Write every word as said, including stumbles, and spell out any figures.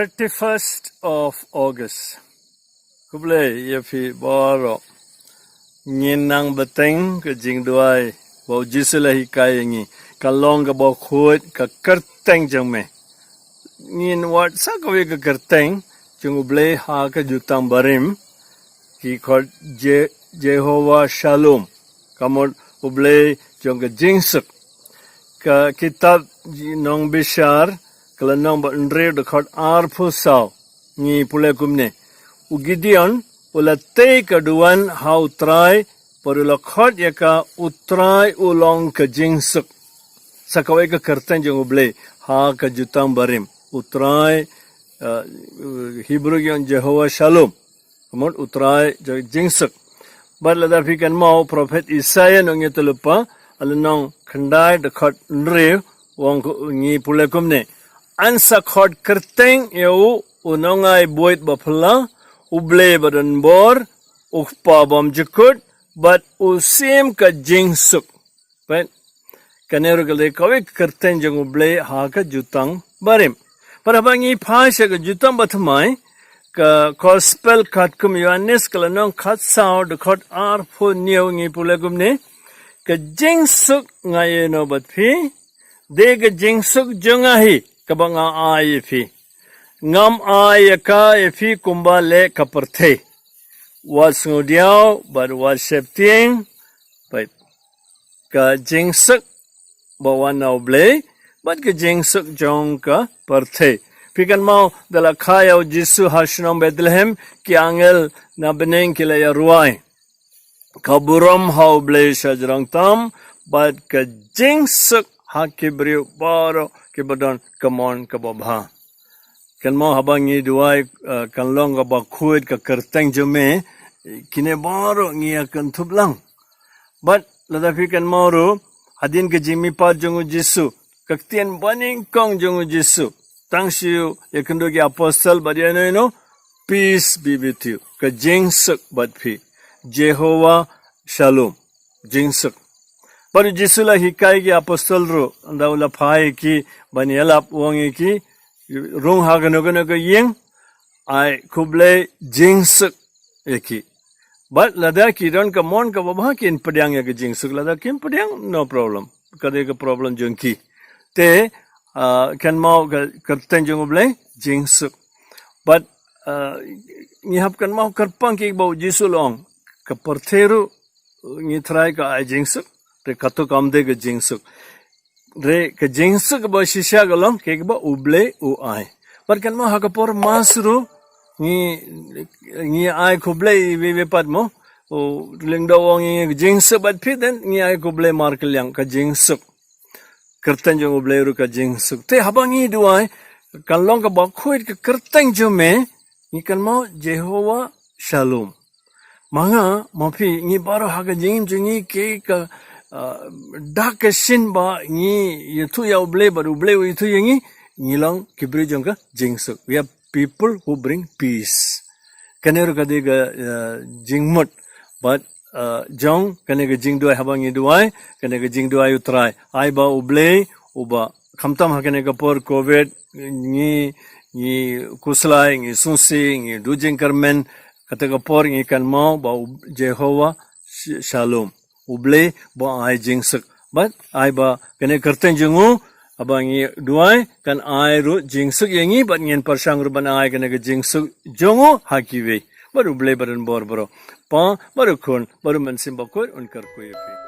Thirty-first of August. Khublei ïa phi baroh. Ngin nang bteng ka jingduwai ba u Jisu u la hikai ïa ngi. Ka long kaba khuid ka kyrteng jong me. Ngin wad sa kawei ka kyrteng jong U Blei ha ka Jutang Barim. Ki khot Je-, Jehovah Shalom. Ka mut U Blei jong ka jingsuk. Ka kitab Nongbishar, ka lynnong ba hynriew, dkhot arphew saw, ngi pule kumne: U Gideon u la tei ka duwan ha U Trai, bad u la khot ïa ka: U Trai u long ka jingsuk. Sa kawei ka kyrteng jong U Blei ha ka Jutang Barim. U Trai, eh, Hebrew ki ong Jehovah Shalom. Ka mut U Trai jong ka jingsuk. Bad lada phi kynmaw, u prophet Isaiah, nongïathuhlypa, ha lynnong khyndai, dkhot hynriew, u ong, ngi pule kumne: Yn sa khot kyrteng ïa u, U Nongai Buit Baphylla, U Blei Badonbor, U Kpa Bymjukut, bad U Syiem ka Jingsuk. Peit. Kane ruh ka dei kawei ka kyrteng jong U Blei ha ka Jutang Barim. Bad haba ngi phai sha ka Jutang Bathymmai, ka Gospel katkum u Ïoannis, ka lynnong khatsaw, dkhot arphew hynñiew, ngi pule kumne: Ka jingsuk nga ïehnoh bad phi, dei ka jingsuk jong nga hi kaba nga ai ïa phi. Ngam ai ïa ka ïa phi kumba leh ka pyrthei. Wat sngewdiaw bad wat sheptieng. Peit. Ka jingsuk ba wan na U Blei bad ka jingsuk jong ka pyrthei. Phi kynmaw, da la kha ïa u Jisu ha shnong Bethlehem, ki angel na bneng ki la ïarwai: Ka burom ha U Blei shajrong tam, bad ka jingsuk ha ki briew baroh kiba don ka mon kaba bha. Kynmaw, haba ngi duwai, eh, kan long kaba khuid ka kyrteng jong me, kine baroh ngi ïa kynthup lang. Bad lada phi kynmaw ruh, hadien ka jingmihpat jong u Jisu, ka ktien banyngkong jong u Jisu, tang shu ïakynduh ki apostol bad ïa uno uno: Peace be with you. Ka jingsuk bad phi. Jehovah Shalom. Jingsuk. Bad u Jisu u la hikai ki apostol ruh, ynda u la phai ïa ki ban ïalap, u ong ïa ki, rung ha kano kano ka ïing, ai khublei jingsuk ïa ki. Bad lada ki don ka mon kaba bha, kin pdiang ïa ka jingsuk, lada kim pdiang, no problem. Ka dei ka problem jong ki. Te, ah, kynmaw, ka kyrteng jong U Blei jingsuk. Bad, ah, ngi hap kynmaw kyrpang kiba u Jisu u la ong. Ka pyrthei ruh, ngi tharai ka ai jingsuk, te kato kam dei ka jingsuk. Re, ka jingsuk kaba shisha ka long, ka kaba U Blei u ai. Bad kynmaw, ha ka por Mass ruh, ngi, ngi ai khublei iwei iwei pat mo. U lyngdoh u ong ïa ngi: Ka jingsuk bad phi, then ngi ai khublei markylliang, ka jingsuk. Kyrteng jong U Blei ruh ka jingsuk. Te haba ngi duwai, kan long kaba khuid ka kyrteng jong me, ngi kynmaw Jehovah Shalom. Ma nga, ma phi, ngi baroh ha ka jingim jong ngi, ki ka, ah, dak ka shin ba ngi ïathuh ïa U Blei bad U Blei u ïathuh ïa ngi, ngi long ki briew jong ka jingsuk. We are people who bring peace. Kane ruh ka dei ka, ah, jingmut. Bad, ah, jong kane ka jingduwai, haba ngi duwai, kane ka jingduwai U Trai, ai ba U Blei uba, khamtam ha kane ka por Covid, ngi, ngi khuslai, ngi sngewsih, ngi duh jingkyrmen, kata ka por ngi kynmaw ba U, Jehovah Sh-, Shalom. U Blei ba ai jingsuk. Bad ai ba kane ka kyrteng jong u, haba ngi duwai, kan ai ruh jingsuk ïa ngi, bad ngin pyrshang ruh ban ai kane ka jingsuk jong u ha kiwei. Bad U Blei Badonbor baroh, Kpa, bad U Khun, bad U Mynsiem Bakhuid, un kyrkhu ïa phi.